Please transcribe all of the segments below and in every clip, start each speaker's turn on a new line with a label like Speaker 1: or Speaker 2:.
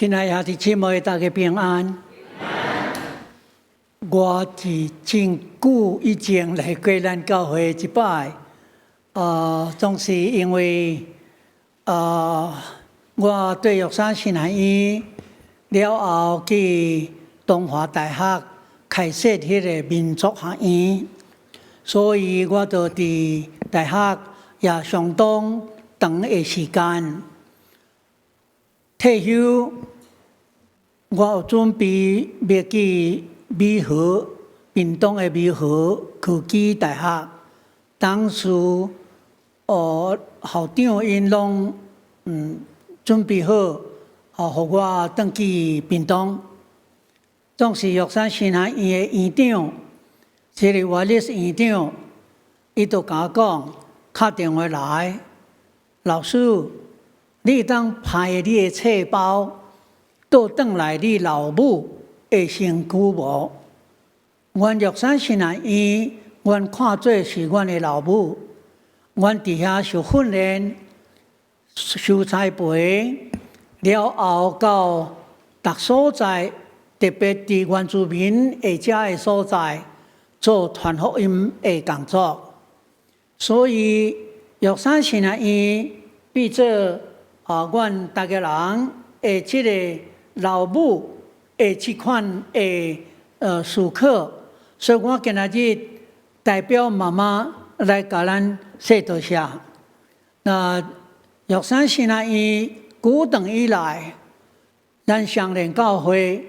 Speaker 1: 親愛兄弟姊妹，大家平安。我是真久以前來過咱教會一擺，總是因為我對玉山神學院了後去東華大學開設彼个民族學院，所以我就佇大學也相當長的時間。退休，我有準備欲去美和屏東的美和科技大學。當時，校長𪜶攏準備好，予我轉去屏東。總是玉山神學院的院長，這个瓦利斯院長，伊就共我講，敲電話來，老師，你會當派你的冊包倒轉來你老母的身軀無？阮玉山神學院，阮看做是阮的老母，阮佇遐受訓練、受栽培了後，到逐所在，特別佇原住民的遮的所在做傳福音的工作。所以玉山神學院變做阮逐家人的這个老母的這款的思考，所以我今仔日代表媽媽來共咱說多謝。那玉山神學院古長以來，咱雙連教會，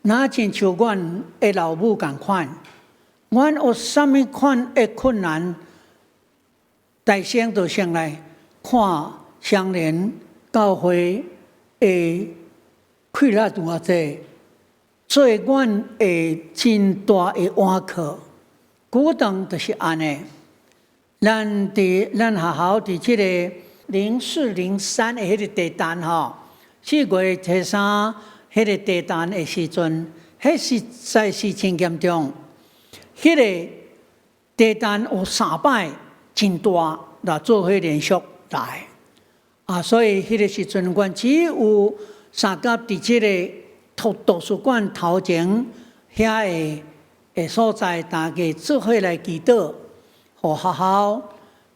Speaker 1: 若親像阮的老母仝款，阮有啥物款的困難，大先就先來看雙連教會的氣力有偌濟，做阮的真大的倚靠。古長就是按呢。咱佇咱學校佇這个0403的彼个地震吼，4月初3彼个地震的時陣，彼實在是真嚴重。彼个地震有三擺真大，來做伙連續來。所以彼个時陣，阮只有相佮佇這个圖書館頭前遐的所在，大家做伙來祈禱，予學校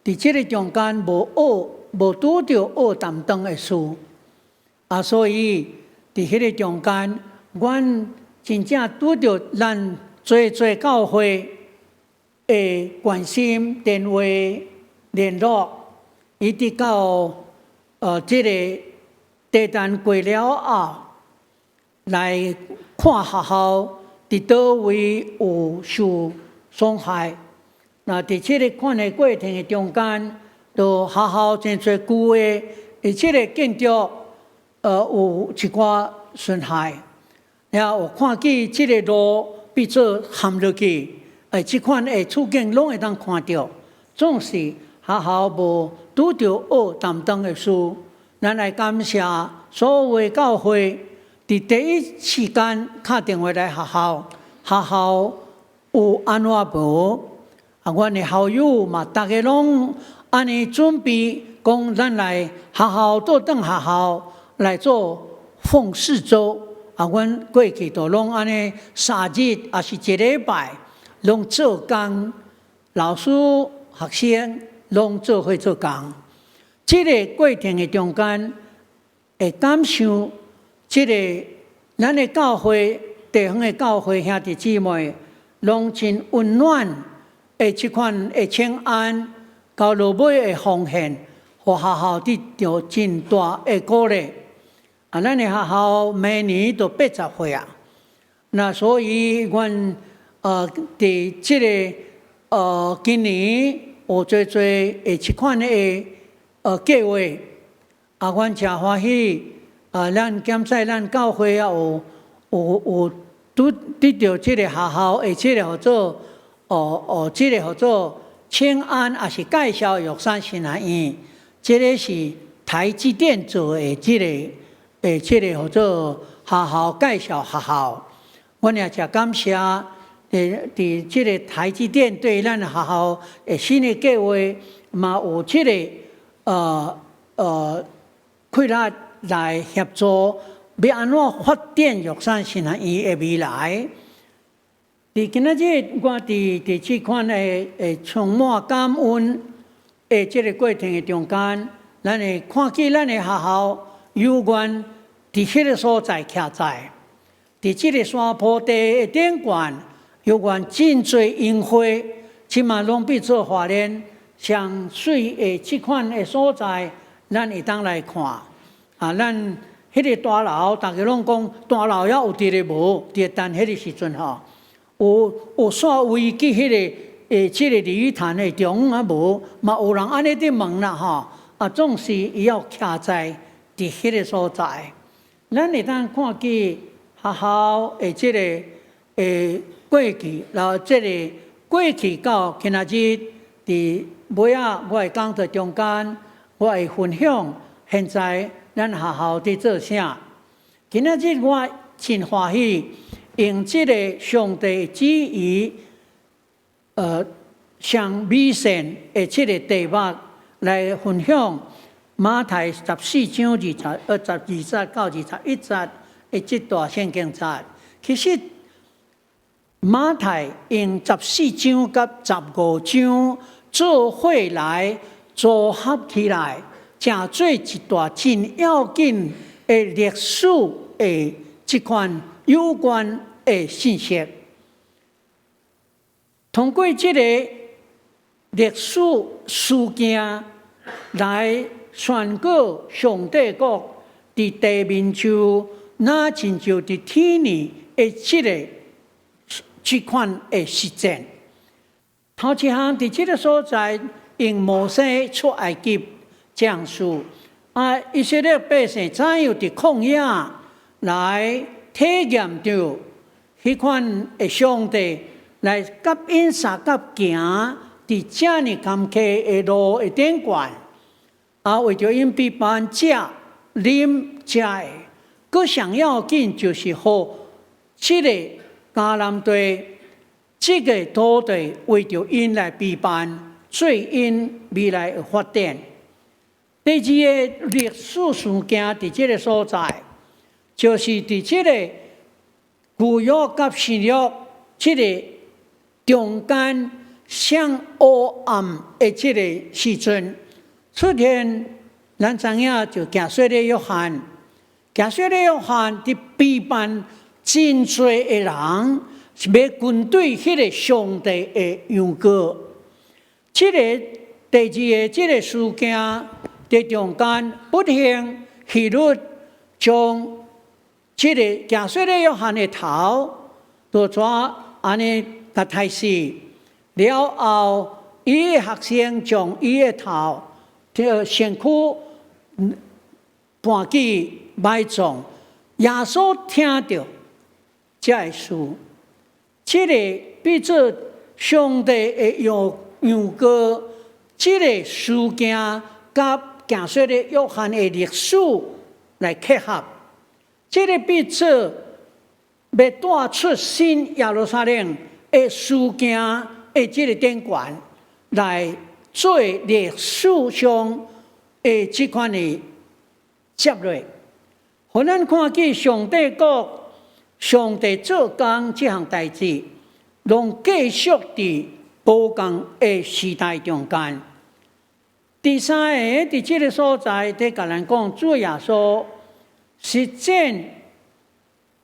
Speaker 1: 佇這个中間無拄著惡擔當的事。所以佇彼個中間，阮真正拄著咱濟濟教會的關心、電話聯絡，一直到這個地震過了後，來看學校佇佗位有受損害。那佇這个款的過程的中間，就學校真濟舊的，而這个建築有一寡損害，然後有看見這个路變做陷落去，這款的處境攏會當看著，總是學校無拄著惡擔當的事。咱來感謝所有的教會，佇第一時間敲電話來學校，學校有按怎無？阮的校友嘛，逐家攏按呢準備，講咱來學校倒轉學校來做奉事週。阮過去都攏按呢3日，抑是一禮拜，攏做工，老師、學生攏做伙做工。這个過程的中間，會感受這个咱的教會地方的教會兄弟姊妹，攏真溫暖的這款的請安，到落尾的奉獻，予學校得著真大的鼓勵。咱的學校明年就80歲啊，那所以阮佇這个今年有濟濟的這款的計劃，阮誠歡喜，咱檢視咱教會也有拄得著這个學校的這個號做，這个號做請安，抑是介紹玉山神學院，這个是台積電做的這个這个號做學校介紹學校，阮也誠感謝佇這个台積電對咱學校的新的計劃，嘛有這个氣力來協助，欲按怎發展玉山神學院的未來。佇今仔日，我佇這款的充滿感恩的這个過程的中間，咱會看見咱的學校有緣佇彼个所在徛在，佇這个山坡地的頂懸，有緣真濟櫻花，這馬攏變做華蓮上媠的這款的所在，咱會當來看。啊，咱彼个大樓，逐家攏講大樓猶有佇咧無？佇等彼个時陣吼。有煞位去彼个這个鯉魚潭的中央啊無？嘛有人按呢佇問啦吼。啊，總是伊猶徛在佇彼个所在。咱會當看見學校的這个過去，然後這个過去到今仔日，佇尾仔我的講座中間，我會分享現在咱學校佇做啥。今仔日我真歡喜，用這个上帝旨意，上美善的這个題目來分享馬太14章22節到21節的這段聖經節。其實馬太用十四章佮15章做伙來組合起來，成做一段真要緊的歷史的這款有關的信息。通過這个歷史事件來宣告上帝國佇地面上，若親像佇天裡的這款的實踐。頭一項佇這个所在，用摩西出埃及這項事，啊，以色列百姓怎樣佇曠野來體驗著彼款的上帝來佮𪜶相佮行佇遮爾坎坷的路的頂懸，啊，為著𪜶備辦食啉食的，閣上要緊就是予這个迦南地，這个土地為著𪜶來備辦，做𪜶未來的發展。第二个歷史事件佇這个所在，就是佇這个舊約佮新約這个中間上黑暗的這个時陣，出現咱知影就行洗禮約翰，行洗禮約翰佇備辦真濟的人，是欲跟隨彼个上帝的羊羔。這个第二个這个事件佇中間，不幸希律將這个行洗禮約翰的頭，就怎按呢共刣死了後，伊的學生將伊的頭，這身軀搬去埋葬。耶穌聽著這个事，這个變做上帝的羊羔，這个事件佮行洗禮約翰的歷史來契合，這个變做欲帶出新耶路撒冷的事件的這个頂懸來做歷史上的這款的接落，予咱看見上帝國、上帝做工這項代誌，攏繼續佇無仝的時代中間。第三个，佇這个所在，佇共咱講，主耶穌實踐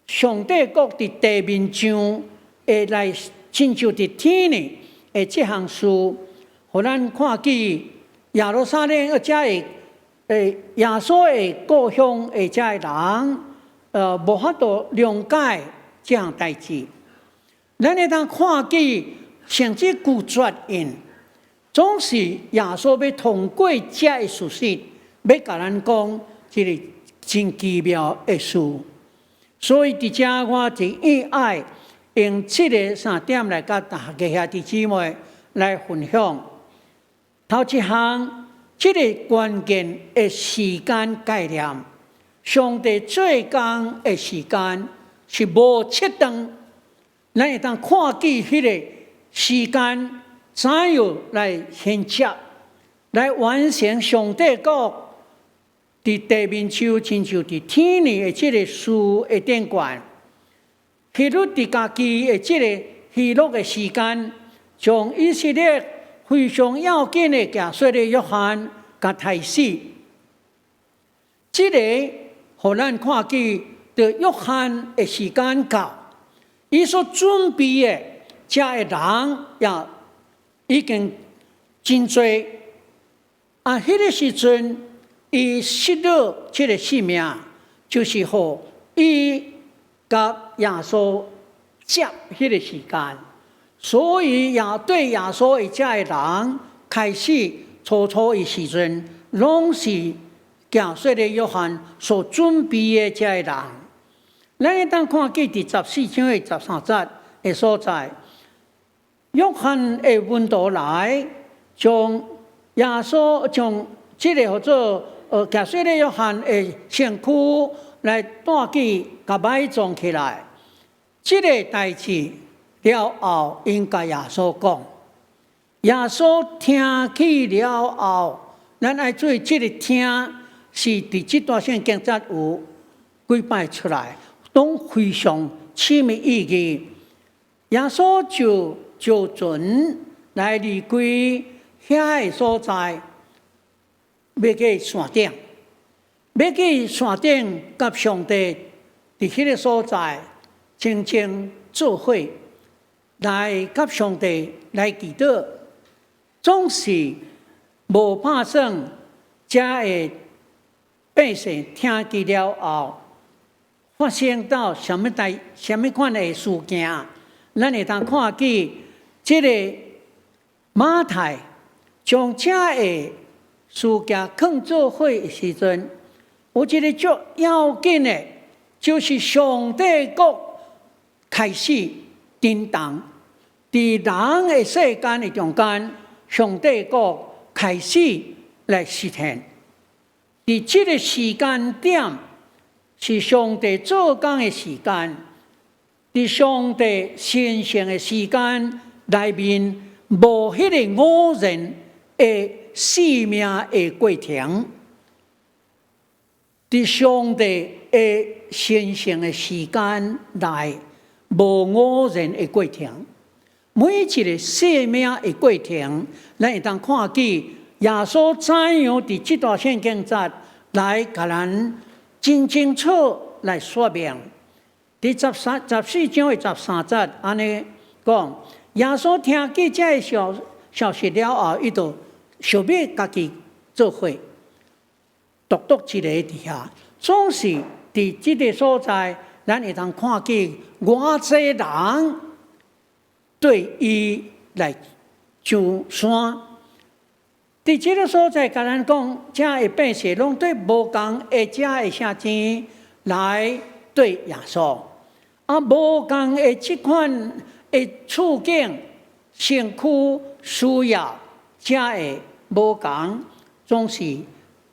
Speaker 1: 上帝國佇地面上會來親像佇天裡的這項事，予咱看見耶路撒冷或者會耶穌的故鄉的這个人，無法度諒解這項代誌。咱會當看見，甚至拒絕𪜶，總是耶穌欲通過這个事實，欲共咱講一个真奇妙的事。所以佇遮我真意愛用這个三點來佮大家兄弟姊妹來分享。頭一項，這个關鍵的時間概念，上帝做工的時間是無切斷，咱會當看見彼个時間怎樣來銜接，來完成上帝國佇佇地面樹親像佇天裡的這个樹的頂懸。希律佇家己的這个娛樂的時間，將以色列非常要緊的寄洗禮約翰共刣死。這个予咱看見，佇約翰的時間到，伊所準備的這个人也已經真濟。啊，彼个時陣，伊失落這个性命，就是予伊佮耶穌接彼个時間，所以也對耶穌的這个人開始初初的時陣，攏是寄洗禮約翰所準備的這个人。咱會當看見佇14章的13節的所在，約翰的門徒來將耶穌將這个號做寄洗禮約翰的身軀來帶去共埋葬起來。這个代誌了後，𪜶共耶穌講，耶穌聽去了後，咱愛注意這个聽是佇這段聖經節有幾擺出來，攏非常深的意義。耶穌就坐船來離開遐个所在，欲去山頂，欲去山頂，佮上帝佇彼个所在靜靜做伙，來佮上帝來祈禱，總是無拍算，遮个百姓聽見了後，發生到啥物代、啥物款的事件，咱會當看見這个馬太將遮个事件囥做伙的時陣，有一个足要緊的，就是上帝國開始震動，佇人的世間的中間，上帝國開始來實現。佇這个時間點，是上帝做工的時間，佇上帝神聖的時間內面，無彼个偶然的生命的過程。佇上帝的神聖的時間內，無偶然的過程。每一个生命的過程，咱會當看見耶穌怎樣佇這段聖經節來共咱真清楚來說明。佇13、14章的13節按呢講，耶穌聽見這个消息了後，伊就想欲家己做伙，獨獨一个佇遐。總是佇這个所在，咱會當看見偌濟人對伊來上山。佇這个所在，共咱講，遮个百姓攏對無仝的遮个城市來對耶穌，啊，無仝的這款的處境、身軀需要，遮會無仝，總是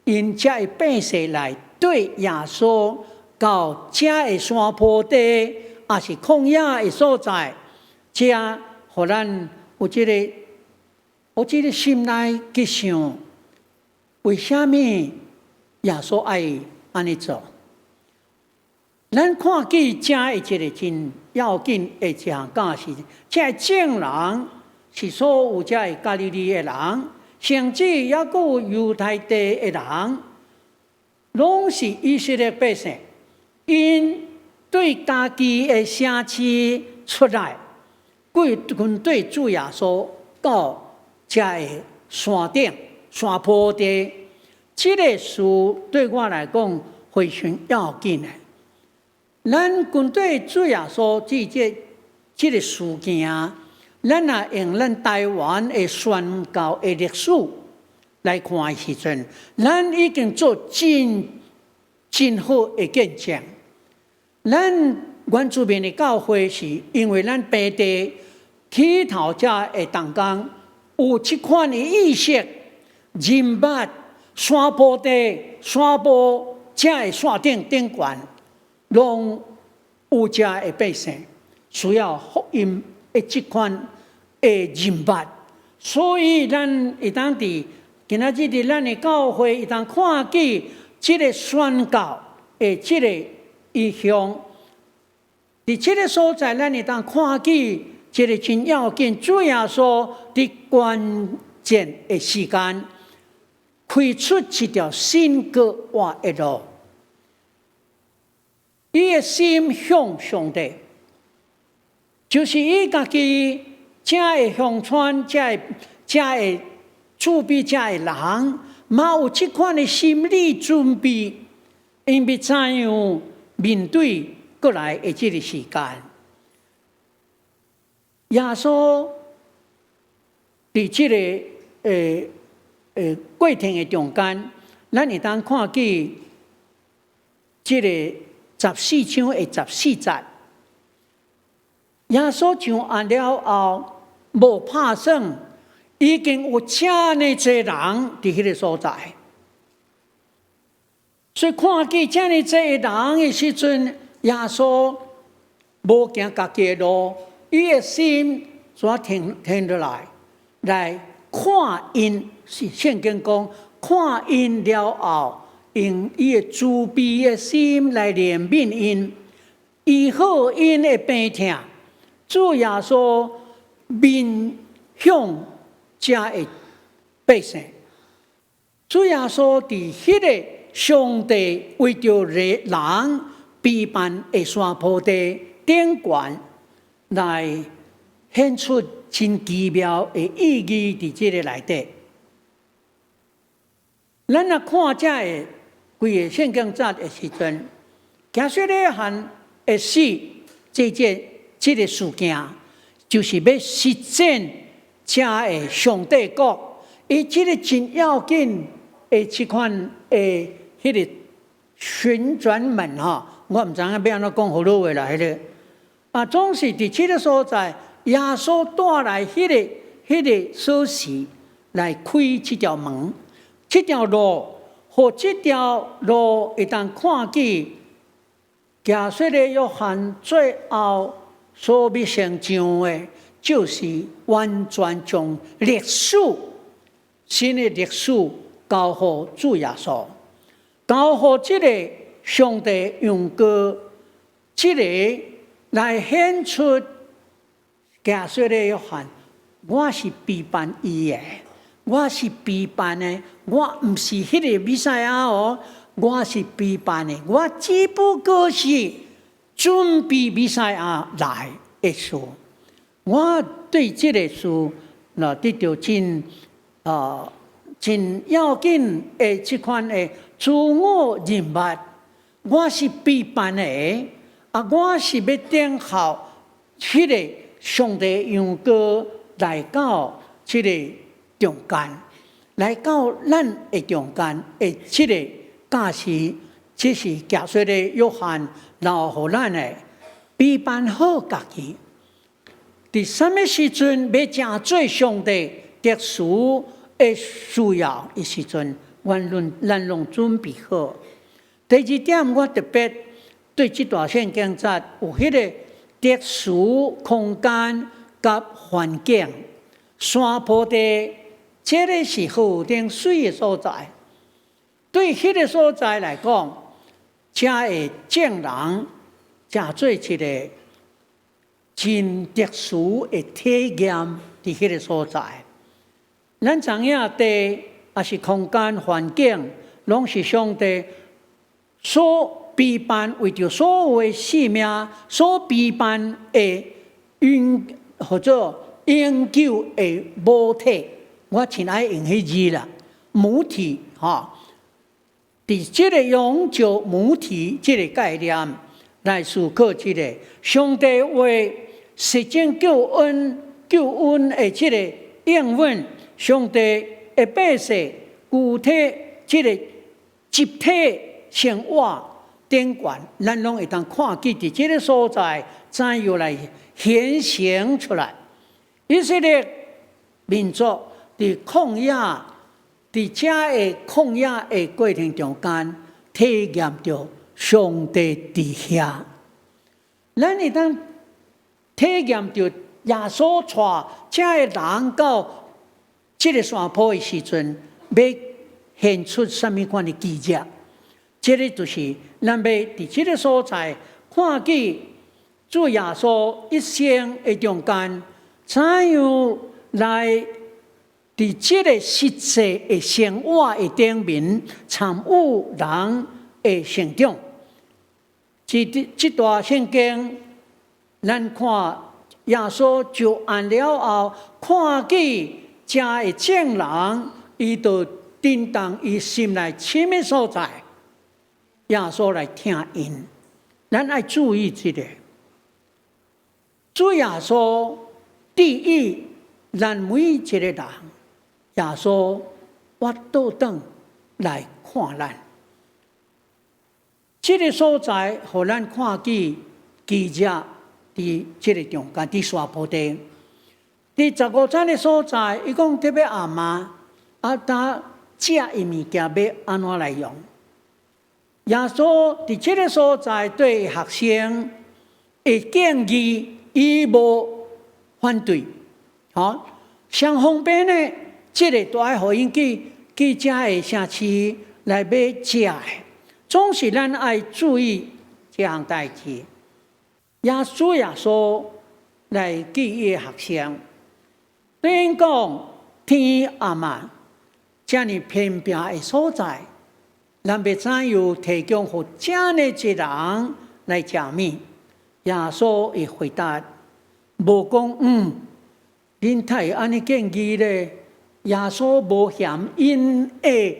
Speaker 1: 𪜶遮个百姓來對耶穌到遮个山坡地，抑是曠野的所在，遮予咱有這个心內去想，為啥物耶穌愛按呢做？咱看見遮的一个真要緊的一項教示，這个眾人是所有遮个加利利的人，甚至猶閣有猶太地的人，攏是以色列百姓，𪜶對家己的城市出來，規群對主耶穌到遮个山頂、山坡地，這个事對我來講非常要緊的。咱跟對主耶穌這個事件，咱若用咱台灣的宣教的歷史來看的時陣，咱已經做真真好的見證。咱原住民的教會是因為咱平地起頭遮的同工有這款的意識，認捌山坡地、山坡遮的山頂頂懸，攏有遮的百姓需要福音的這款的認捌，所以咱會當佇今仔日佇咱的教會會當看見這个宣告的這个異象。佇這个所在，咱會當看見一个真要緊，主耶穌佇關鍵的時間，開出一條新閣活的路。伊的心向上帝，就是伊家己遮的鄉村，遮的厝邊遮的人，嘛有這款的心理準備，𪜶欲怎樣面對過來的這个時間。耶穌佇這个過程的中間，咱會當看見這个14章的14節，耶穌上岸了後，無拍算，已經有遮爾濟人佇彼个所在，所以看見遮爾濟人的時陣，耶穌無行家己的路，伊的心煞停停落來，來看𪜶。是聖經講，看𪜶了後，用伊的慈悲的心來憐憫𪜶，醫好𪜶的病痛。主耶穌面向遮的百姓，主耶穌佇彼个上帝為著人備辦的山坡地頂懸，來顯出真奇妙的意義佇這个內底。咱若看這个規個聖經節的時陣，耶穌約翰的死，這個事件，就是欲實踐遮的上帝國，伊這个真要緊的這款的彼个旋轉門吼，我毋知影欲按怎講福佬話啦，彼个啊，總是佇這个所在，耶穌帶來彼個鎖匙來開這條門，這條路，予這條路會當看見耶穌的約翰最後所欲成就的，就是完全將歷史新的歷史交予主耶穌，交予這个上帝用過這个來顯出耶穌的約翰，我是備辦伊的，我是備辦的，我毋是彼个彌賽亞哦，我是備辦的，我只不過是準備彌賽亞來的事。我對這个事，若得著真要緊的這款的自我認捌，我是備辦的，啊，我是欲等候彼个上帝羊羔來到這个中間，來到咱的中間的這個教示，這是耶穌的約翰留予咱的備辦好家己。佇啥物時陣欲成做上帝特殊的需要的時陣，咱攏準備好。第二點，我特別對這段聖經節有彼个特殊空間佮環境，山坡地，這个是好頂媠的所在。對彼个所在來講，遮的眾人成做一个真特殊的體驗，佇彼个所在。咱知影地抑是空間環境，攏是上帝所備辦，為著所有的生命所備辦的永或者永久的母體。我真愛用彼字啦，母體吼。佇這个永久母體這个概念來思考這个上帝話實踐救恩的這个應允，上帝的百姓具體這个集體生活頂懸，咱攏會當看見佇這个所在怎樣來顯現出來。以色列民族佇曠野，佇遮个曠野的過程中間，體驗著上帝佇遐。咱會當體驗著耶穌帶遮个人到這个山坡的時陣，欲顯出啥物款的奇蹟？這个就是咱欲佇這个所在看見主耶穌一生的中間，怎樣來佇這个實際的生活的頂面參與人的成長。這段聖經，咱看耶穌就按了後，看見遮的眾人，伊就震動伊心內深的所在，耶穌來疼𪜶。咱愛注意這个，主耶穌第一，咱每一个人，耶穌我倒轉來看咱。這个所在，予咱看見記者佇這个中間，佇山坡地，佇15節的所在，伊講特別暗嘛，啊，當食的物件欲按怎來用？耶穌佇這个所在對學生的建議，伊無反對，吼，上方便呢，這个都愛予𪜶去遮个城市來買食的。總是咱愛注意這項代誌。耶穌來記伊的學生，對𪜶講天暗啊，遮爾偏僻的所在，咱欲怎樣提供予遮爾濟人來食物？耶穌會回答，無講嗯，恁太會按呢建議咧？耶穌無嫌𪜶的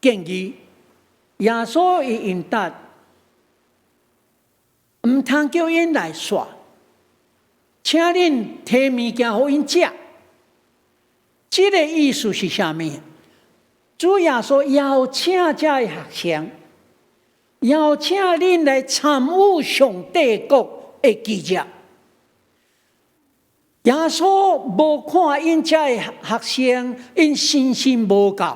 Speaker 1: 建議。耶穌會應答，毋通叫𪜶來煞，請恁提物件予𪜶食。這个意思是啥物？主耶穌邀請這个學生，邀請恁來參與上帝國的奇蹟。耶穌無看𪜶這个學生，𪜶信心無夠。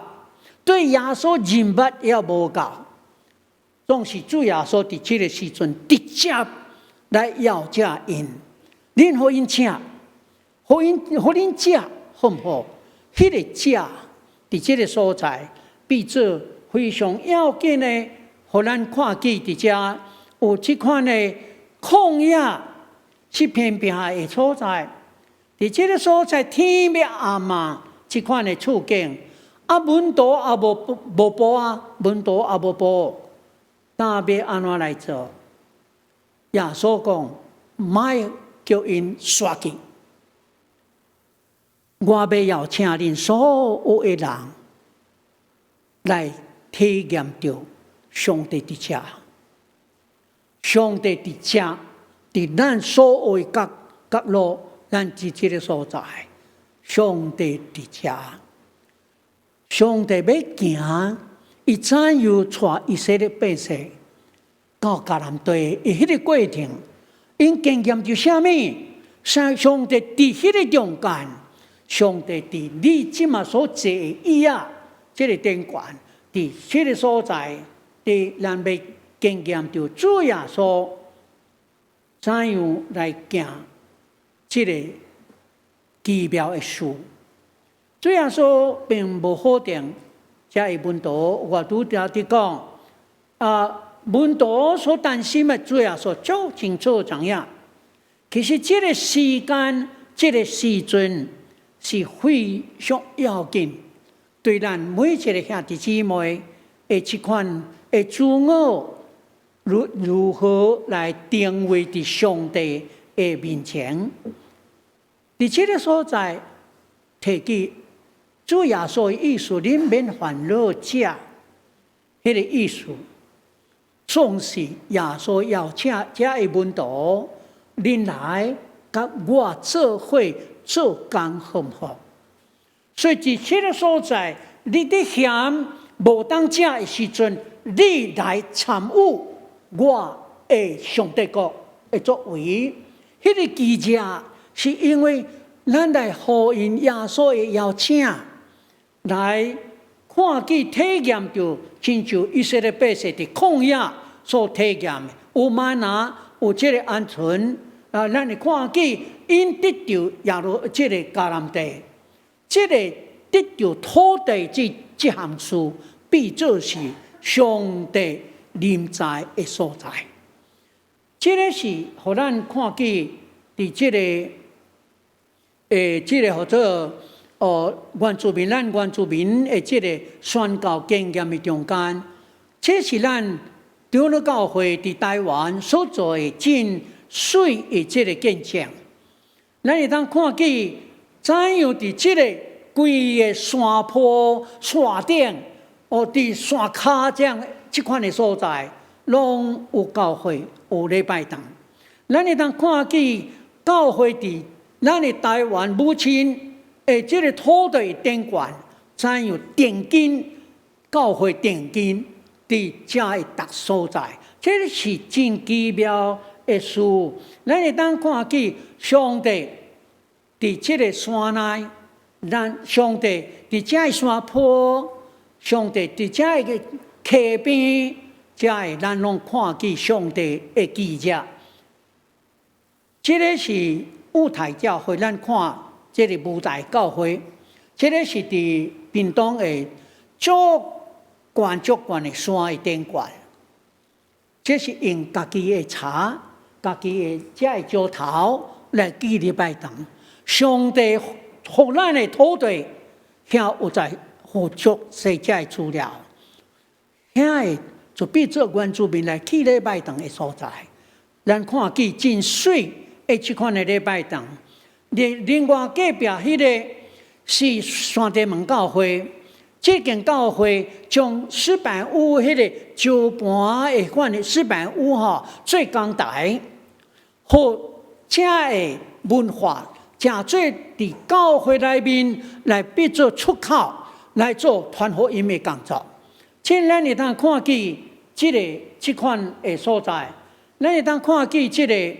Speaker 1: 對耶穌認捌也無夠，總是主耶穌佇這个時陣直接來邀請𪜶，恁予𪜶請，予𪜶予恁食，好毋好？彼个食佇這个所在，變做非常要緊的，予咱看見佇遮有這款的曠野是偏僻的所在，佇這个所在天欲暗啊，這款的處境。啊，門徒也無步啊，門徒也無步，但欲按怎來做？耶穌講，莫叫𪜶煞去。我欲邀請恁所有的人來體驗著上帝佇遮，上帝佇遮，佇咱所有的角角落，咱佇這个所在，上帝佇遮。上帝欲行，伊怎樣帶以色列百姓到迦南地？伊彼个過程，𪜶經驗著啥物？上帝佇彼个中間，上帝佇你這馬所坐的椅仔，這个頂懸，佇這个所在，佇咱欲經驗著主耶穌怎樣來行這个奇妙的事。主耶穌並無否定遮个門徒，我拄才佇講，啊，門徒所擔心的，主耶穌足清楚知影。其實這个時間、這个時陣是非常要緊，對咱每一个兄弟姊妹的這款的自我如何來定位佇上帝的面前，佇這个所在提起。主耶穌的意思，恁免煩惱食，彼个意思，總是耶穌邀請遮个門徒，恁來佮我做伙做工，好毋好？所以佇這个所在，你佇嫌無當食的時陣，你來參與我的上帝國的作為，彼个奇蹟是因為咱來呼應耶穌的邀請。來看見體驗著，親像以色列百姓佇曠野所體驗的，有嗎哪，有這个鵪鶉啊，咱會看見𪜶得著耶路這个迦南地，這个得著土地這項事，變做是上帝臨在的所在。這个是予咱看見佇這个這个號做原住民，咱原住民的這个宣教經驗的中間，這是咱長老教會佇台灣所做的真媠的這个見證。咱會當看見怎樣佇這个規个山坡、山頂，佇山跤這樣這款的所在，攏有教會，有禮拜堂。咱會當看見教會佇咱的台灣母親的這个土地頂懸，怎樣定根教會定根佇遮的逐所在，這个是真奇妙的事。咱會當看見上帝佇這个山內，咱上帝佇遮个山坡，上帝佇遮个溪邊，遮个咱攏看見上帝的奇蹟。這个是舞台教會，咱看這个舞台教會，這个是佇屏東的足懸足懸的山的頂懸。這是用家己的柴、家己的這个石頭來建禮拜堂。上帝予咱的土地，遐有在予足濟這个資料，遐個就變做原住民來起禮拜堂的所在。咱看見真媠的這款的禮拜堂。另外隔壁彼个是山地門教會，這間教會將石板屋彼个石盤的款的石板屋吼做講臺，予遮的文化，誠做佇教會內面來變做出口，來做傳福音的工作。這咱會當看見這个這款的所在，咱會當看見這个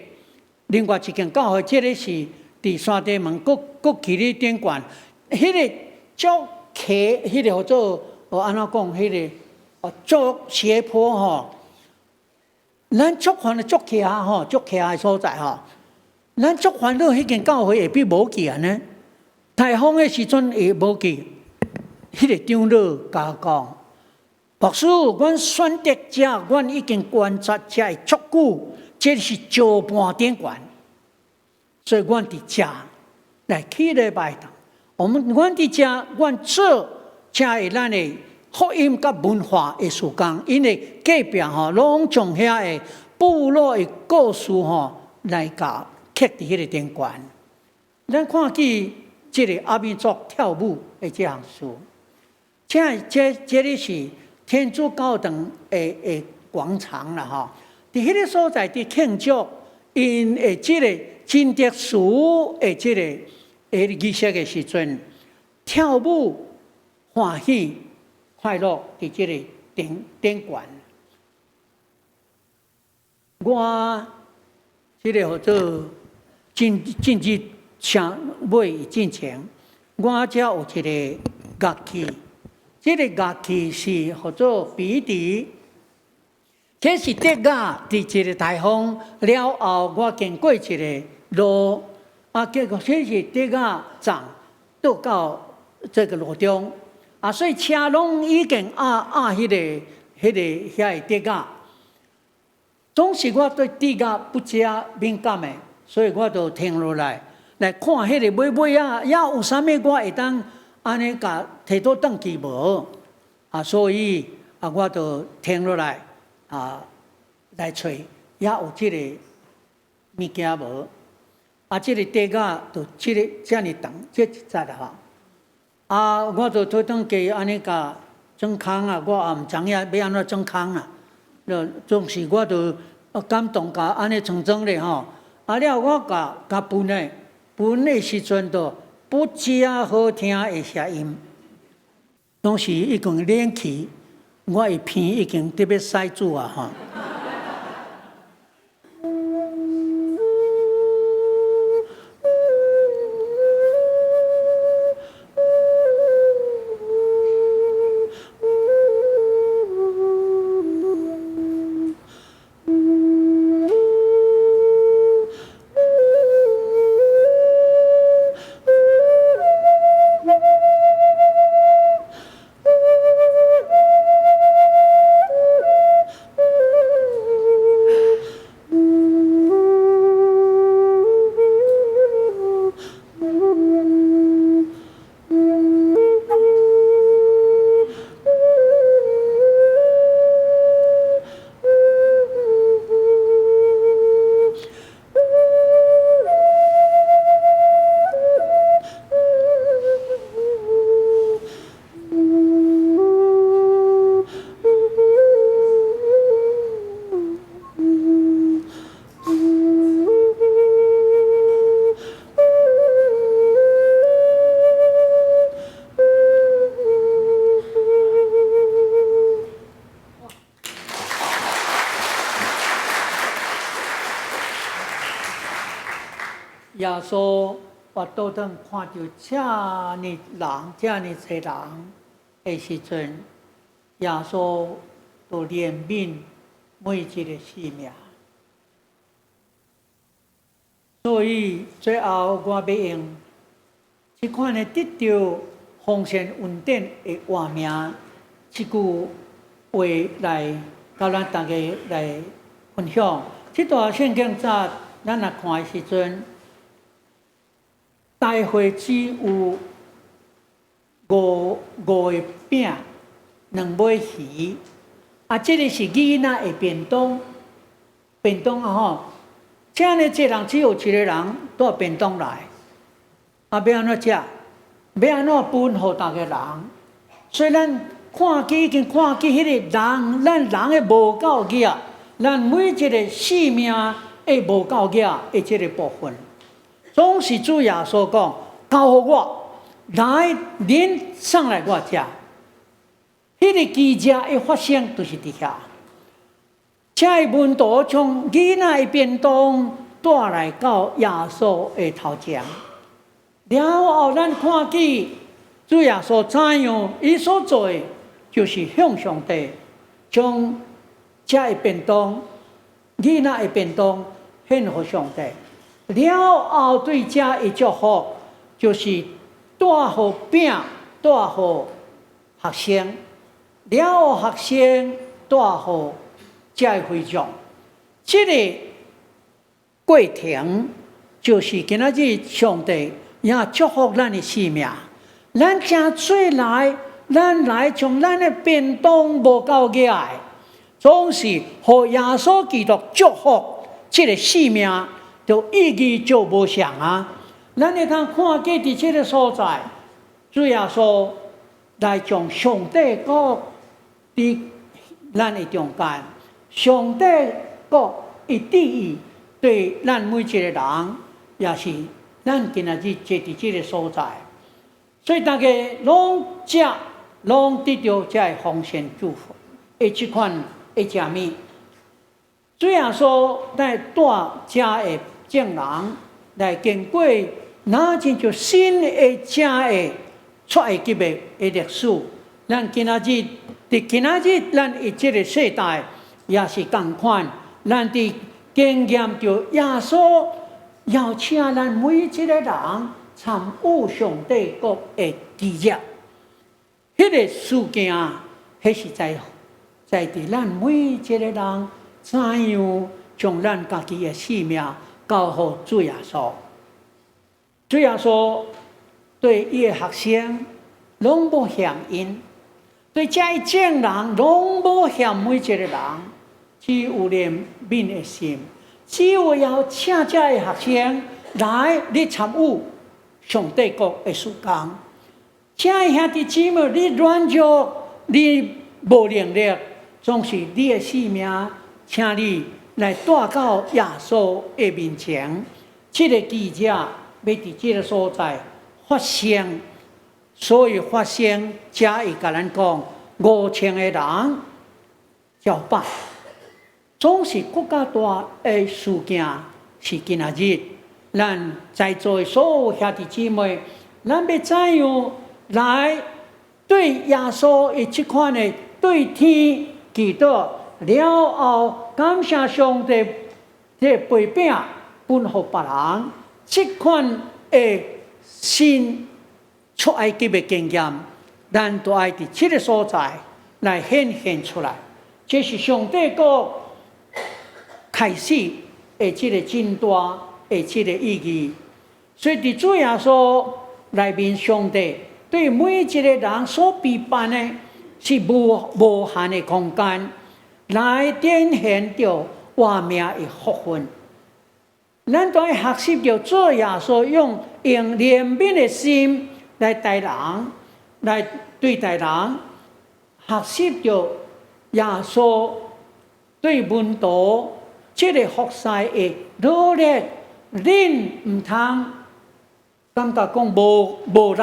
Speaker 1: 另外一間教會，這个是佇山地門國國旗的頂懸，彼个足溪，彼个號做按怎講？彼个足斜坡吼，咱足煩的足徛吼，足徛的所在吼，咱足煩惱彼間教會會變無去啊呢？颱風的時陣會無去，彼个長老共我講，牧師，阮選擇遮，阮已經觀察遮會足久，這是石盤頂懸，所以阮佇遮來起禮拜堂。我們阮佇遮，阮做遮的咱的福音佮文化的事工，因為隔壁吼攏將遐的部落的故事吼來共刻佇彼個頂懸。咱看見這个阿美族跳舞的這項事，這這個是天主教堂的廣場啦吼。佇彼个所在佇慶祝𪜶的這个真特殊的這個的儀式的時陣，跳舞歡喜快樂佇這個頂頂懸。我這个號做進進去車尾進前，我遮有一个樂器，這个樂器是號做筆笛。這是竹仔佇一个颱風了後，我經過一个路，結果這是竹仔站倒到這个路中，所以車攏已經壓壓彼个、彼个遐个竹仔。總是我對竹仔不遮敏感的，所以我就停落來來看彼个尾尾仔，猶有啥物我會當按呢共提倒轉去無？所以我就停落來。來揣，猶有這個物件無？這个竹仔就這个遮爾長，這一節吼。我就提轉去按呢共裝空啊，我也毋知影欲按怎裝空啊。就總是我就感動共按呢裝裝咧吼。了我共共分咧，分的時陣就不遮好聽的聲音，當時已經冷去。我的鼻已經得欲屎注啊！吼。耶穌跋倒轉看著遮爾人，遮爾濟人的時陣，耶穌都憐憫每一個性命。所以最後我欲用這款的得著豐盛恩典的活命這句話來佮咱大家來分享。這段聖經節，咱若看的時陣，大會只有五個餅，兩尾魚，啊，這个是囡仔的便當，便當啊吼，遮爾濟人只有一個人帶便當來，啊，欲按怎食？欲按怎分予逐个人？所以咱看見已經看見彼个人，咱人的無夠額，咱每一个性命的無夠額的這个部分。總是主耶穌講，交予我，來，恁送來我遮。彼个奇蹟的發生，就是佇遐。遮个門徒將囡仔的便當帶來到耶穌的頭前，了後咱看見主耶穌怎樣，伊所做的就是向上帝將遮个便當、囡仔的便當獻予上帝。了後對遮的祝福，就是帶予餅，帶予學生，了後學生帶予遮个會眾。這個過程就是今仔日上帝也祝福咱的生命。咱誠做來，咱來將咱的便當無夠額的，總是予耶穌基督祝福這个生命，就意義就無相啊！咱會通看見佇這个所在，主耶穌來將上帝國佇咱的中間，上帝國的旨意對咱每一个人，也是咱今仔日坐佇這个所在，所以大家攏食，攏得著這个豐盛祝福的這款的食物。主耶穌來帶遮的眾人來經過，若親像新的遮的出埃及的歷史。咱今仔日佇今仔日，咱的這个世代也是仝款，咱佇經驗著耶穌邀請咱每一个人參與上帝國的奇蹟。彼个事件，彼是在佇咱每一个人怎樣將咱家己的性命交予主耶穌。主耶穌對伊的學生攏無嫌𪜶，對遮的眾人攏無嫌每一个人，只有憐憫的心，只有邀請遮的學生來，你參與上帝國的事工。親愛兄弟姊妹，你軟弱，你無能力，總是你的性命，請你來帶到耶穌的面前。這个奇蹟欲佇這个所在發生，所以發生，才會共咱講5000個人食飽，總是閣較大的事件是今仔日，咱在座的所有兄弟姊妹，咱欲怎樣來對耶穌的這款的對天祈禱了後，感謝上帝這個掰餅分予別人，這款的新出埃及的經驗，咱都愛佇這个所在來顯現出來。這是上帝國開始的這个真大的這个意義。所以佇主耶穌內面，上帝對每一个人所備辦的是無限的空間，來展現著活命的福分。咱都愛學習著主耶穌用憐憫的心來待人，來對待人，學習著耶穌對門徒這个服侍的努力，恁毋通感覺講無力、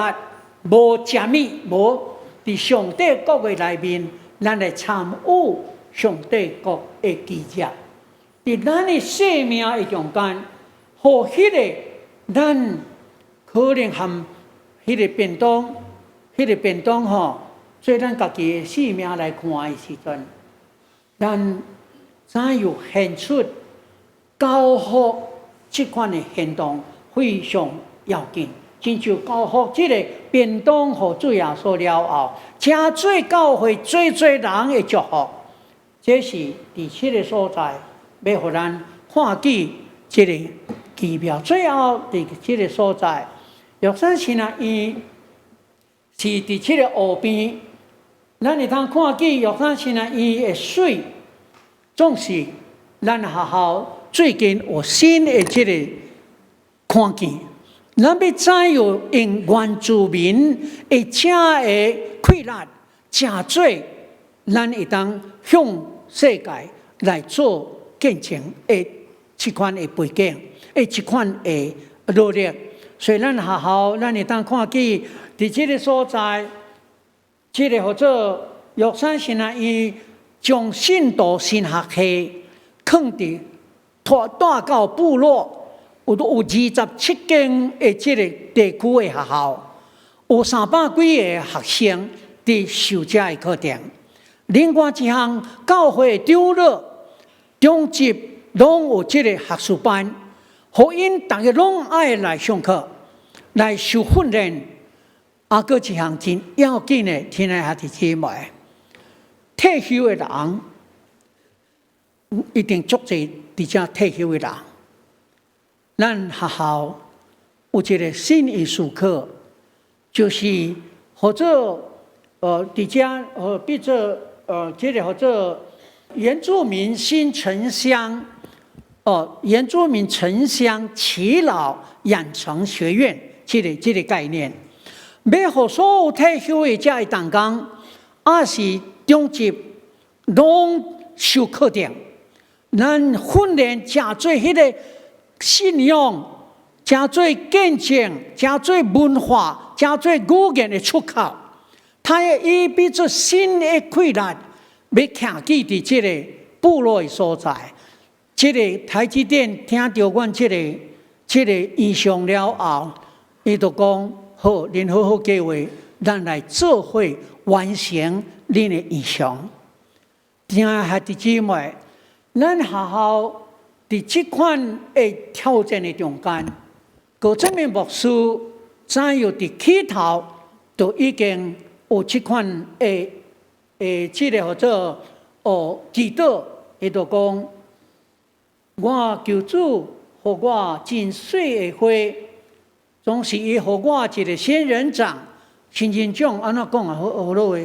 Speaker 1: 無食物、無佇上帝國的內面，咱來參與上帝國的奇蹟。佇咱的生命的中間，予彼个咱可能含彼个便當，彼個便當吼，做咱家己的性命來看的時陣，咱怎樣顯出交付這款的行動非常要緊。親像交付這个便當予主耶穌了後，成做教會濟濟人的祝福，這是佇這个所在，欲予咱看見這个奇妙。最後佇這个所在，玉山神學院是佇這个湖邊，咱會通看見玉山神學院的媠，總是咱學校最近有新的這个看見。咱欲怎樣用原住民的這个氣力，誠做咱會當向世界來做見證的這款的背景，的這款的努力。所以咱學校，咱會當看見，佇這个所在，這个號做玉山神學院，將信徒神學系囥佇帶到部落。有27間的這个地區的學校，有300幾个學生佇受這个課程。另外一項，教會長老、長執攏有這个學術班，予𪜶逐个攏愛來上課，來受訓練。啊，閣一項真要緊的，親愛兄弟姊妹，退休的人一定足濟佇遮退休的人。咱學校有一个新藝術課，就是號做佇遮變做這个號做原住民新城鄉哦，原住民城鄉耆老養成學院這个概念，欲予所有退休的遮的同工，抑是長執攏受課程，咱訓練誠做彼个信仰，誠做見證，誠做文化，誠做語言的出口。他會以變做新的氣力，欲徛起佇這个部落的所在。這个台積電聽著阮這个異象了後，伊就講好，恁好好計劃，咱來做伙完成恁的異象。親愛兄弟姊妹，咱學校佇這款的挑戰的中間，高正明牧師怎樣佇起頭就已經有這款的這个號做哦祈禱，伊就講：我求主予我真媠的花，總是伊予我一个仙人掌，仙人掌按怎講啊？好好話，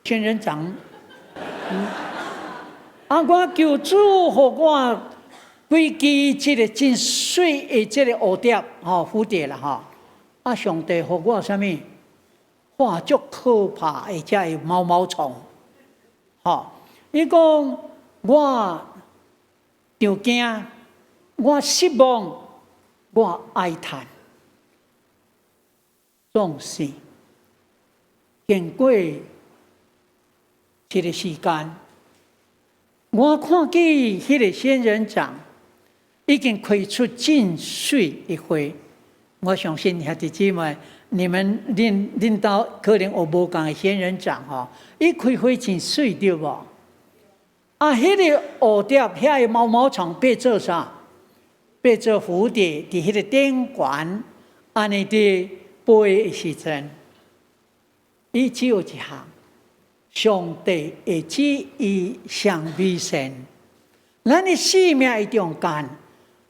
Speaker 1: 仙人掌。啊！我求主予我幾支這个真媠的這个蝴蝶，吼蝴蝶啦吼。啊！上帝予我啥物？哇！足可怕的這个毛毛蟲，吼！伊講我著驚，我失望，我哀嘆，總是經過一个時間，我看見彼个仙人掌已經開出真媠的花。我相信兄弟姊妹，你們恁兜可能有無仝的仙人掌吼，伊開花真媠對無？啊，彼个蝴蝶，遐个毛毛蟲變做啥？變做蝴蝶，佇彼个頂懸，按呢佇飛的時陣，伊只有一項，上帝的旨意上美善。咱的生命的中間，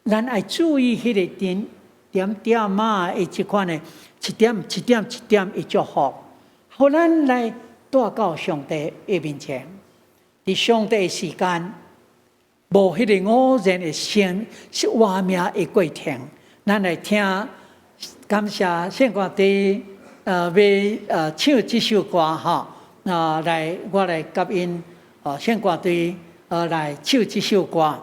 Speaker 1: 咱愛注意彼個點點點仔的這款的，一點一點一點的祝福，予咱來帶到上帝的面前。佇上帝的時間，無彼个偶然的生是活命的過程。咱來聽，感謝聖歌隊欲唱這首歌吼，啊來我來佮𪜶聖歌隊來唱這首歌。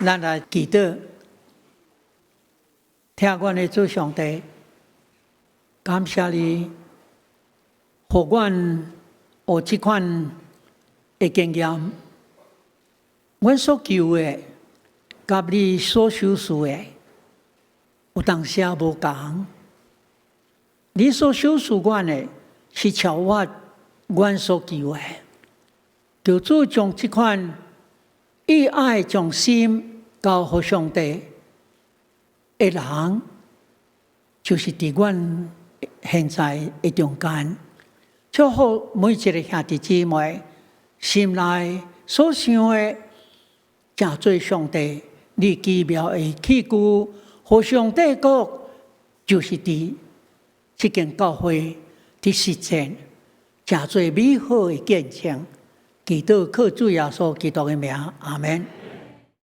Speaker 1: 咱來祈禱，疼阮的主上帝，感謝你，予阮有這款的經驗。阮所求的，佮你所賞賜的，有當時無仝。你所賞賜阮的，是超越阮所求的。求主將這款意愛將心交予上帝的人，就是佇阮現在的中間，祝福每一个兄弟姊妹心內所想的，成做上帝你奇妙的器具，予上帝國，就是佇這間教會佇實踐，成做美好的見證。祈禱靠主耶穌基督的名，阿門。